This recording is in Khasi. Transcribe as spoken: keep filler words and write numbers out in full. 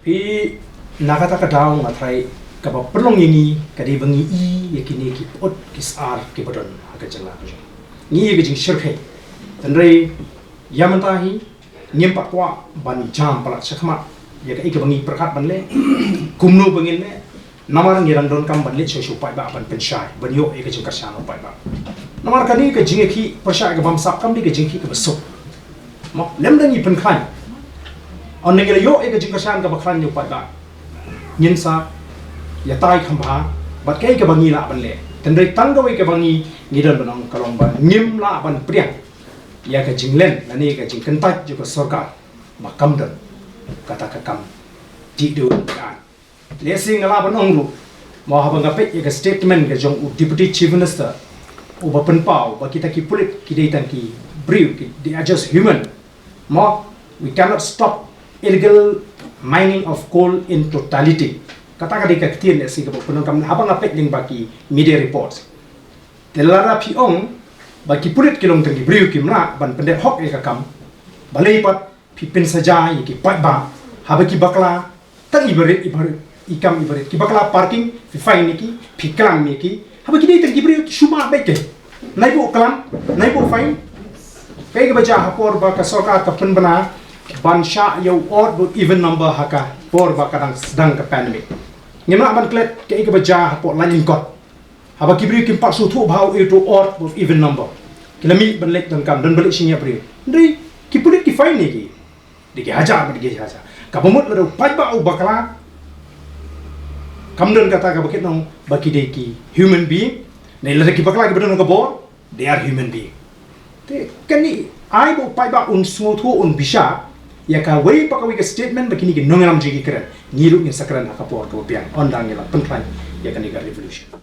I na kata ka daw nga tharai kaba pynlong ïa ngi ka dei ba ngi i ïa kine ki pud ki sar kiba don ha ka jylla ka jong ngi, ïa ka jingshyrkhei. Tynrai ïa mynta hi ngim pat kwah ban jam palat shakhmat ïa kaei kaba ngi pyrkhat ban leh, kumno ba ngin leh. Namar ngi dang donkam ban leit sha u paidbah ban pynshai, ban ïoh ïa ka jingkyrshan u paidbah. Namar kane ka jingïakhih pyrshah kaba bamsap kam dei ka jingïakhih kaba suk. Mo, lem da ngi pynkhlaiñ. Ynda ngi la ïoh ïa ka jingkyrshan kaba khlaiñ na u paidbah, ngin sa ïatai kham bha bad kaei kaba ngi lah ban leh. Tynrai tang kawei kaba ngi, ngi don ban ong ka long ba ngim lah ban pdiang ïa ka jinglen lane ka jingkyntait jong ka sorkar ba kam don kata ka kam dih dewïong. Lehse nga lah ban ong ruh, mo, haba nga peit ïa ka statement ka jong u Deputy Chief Minister, uba pynpaw ba kita ki pulit ki dei tang ki briew, ki, they are just human. Mo, we cannot stop illegal mining of coal in totality. Kata ka dei ka ktien lehse kaba pyndonkam haba nga peit lyngba ki media reports. Te lada phi ong ba ki pulit ki long tang ki briew, kim lah ban pyndep hok ïa ka kam, balei pat phi pynsaja ïa ki paidbah haba ki bakla tang i barit, i barit, i kam i barit, ki bakla parking, phi fine ïa ki, phi klam ïa ki. Haba ki dei tang ki briew, ki shu mad beit ki. Nai buh klam, nai buh fine. Kaei kaba jia ha por ba ka sorkar ka pynbna ban shah ïa u ot bad even number ha ka por ba ka dang sdang ka pandemic? Ngim lah ban klet kaei kaba jia ha por la lyngkot. Haba ki briew kim pat sngewthuh bha ïa uto u ot bad even number, ki la mih ban leit donkam, don ba leit shim ïa briew. Hynrei ki pulit ki fine ïa ki da ki hajar bad da ki hajar. Kaba mut lada u paidbah u bakla, kam don kata kaba kit nong ba ki dei ki human being. Ne lada ki bakla kiba don ka bor, they are human being. Te kane ai ba u paidbah un sngewthuh, un bishar ïa kawei pa kawei ka statement ba kine ki nongïalam jong ki kren. Ngi ruh ngin sa kren ha ka por kaba biang, ynda ngi la pynkhlaiñ ïa kane ka revolution.